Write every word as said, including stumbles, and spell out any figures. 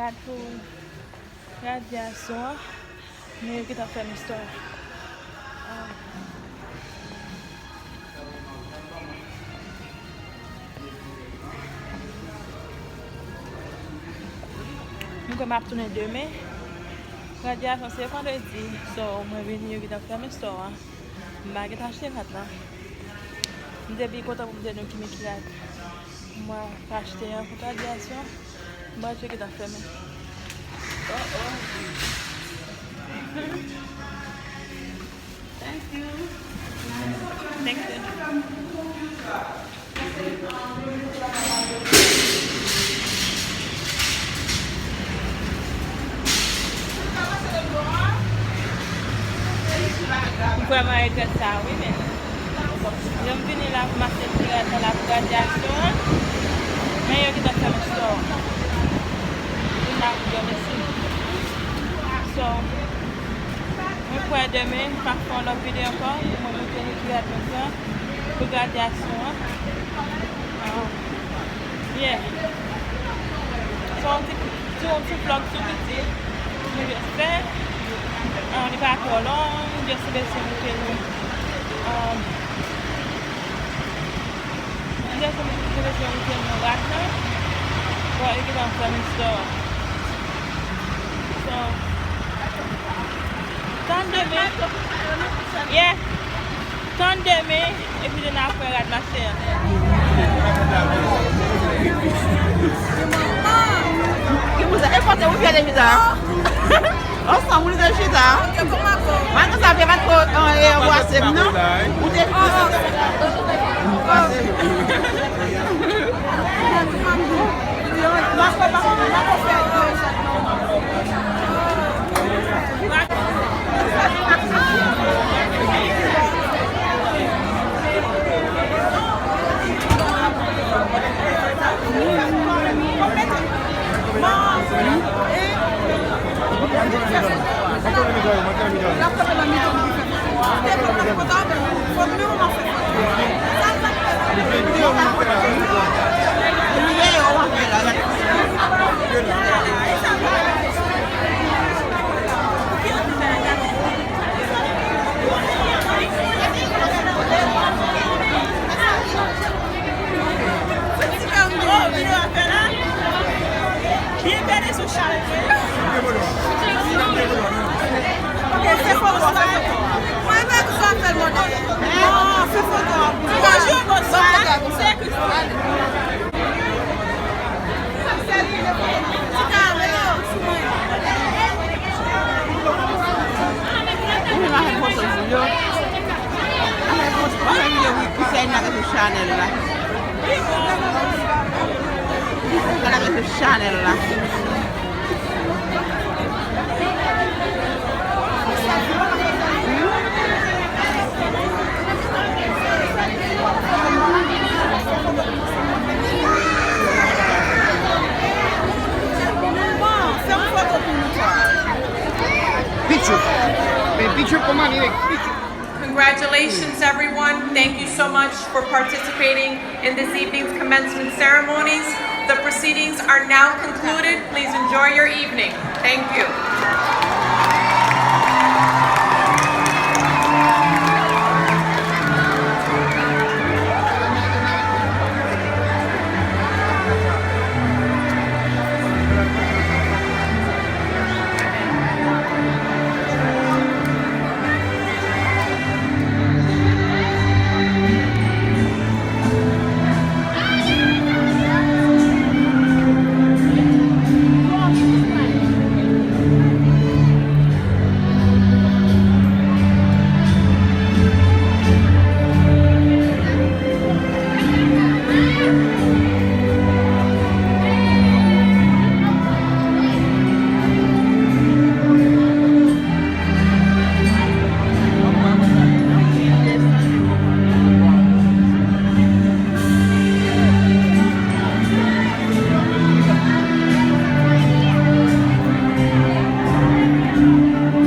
Pou gradyasyon an, men yo gentan fèmen store. Ah. Mwen kwè m ap tounen demen. Gradyasyon se vandredi, so mwen vini, yo gentan fèmen store an. M pa gentan achte rad la. M te byen kontan pou m te jwenn yon ti meki rad. Mwen achte yon pou gradyasyon. Mwen cheke ta fèmen. Oh, oh. Thank you. Thank you. M vrèman regrèt sa, wi, men lè m vini la pou m achte ti rad la pou gradyasyon an, men yo gentan fèmen store. Vin la pou yo mesi. So, mwen kwè demen, m ap fè yon lòt videyo ankò pou mwen montre nou ki rad mwen pran pou gradyasyon an. Ah, yeah. So, yon ti, ti, yon ti vlog tou piti. Mwen just fè. Ah, li pa twò long, just bezwen montre nou. Ah, just bezwen montre nou rad la. Bon, e ki nan fèmen store. So, tann demen. Yeah. Tann demen, epi demen apre rad mache a. Ki pou sa? E kote ou fè de chita? Ansanm ou li de chita? Mwen konsa fè pa tro, eh, anbwase m non. Ou te Mwen gen afè foto pou yo. Afè foto, afè videyo ki, ki fè n lage sou chanèl la. Ki fè n lage sou chanèl la. Picture. Congratulations, everyone. Thank you so much for participating in this evening's commencement ceremonies. The proceedings are now concluded. Please enjoy your evening. Thank you.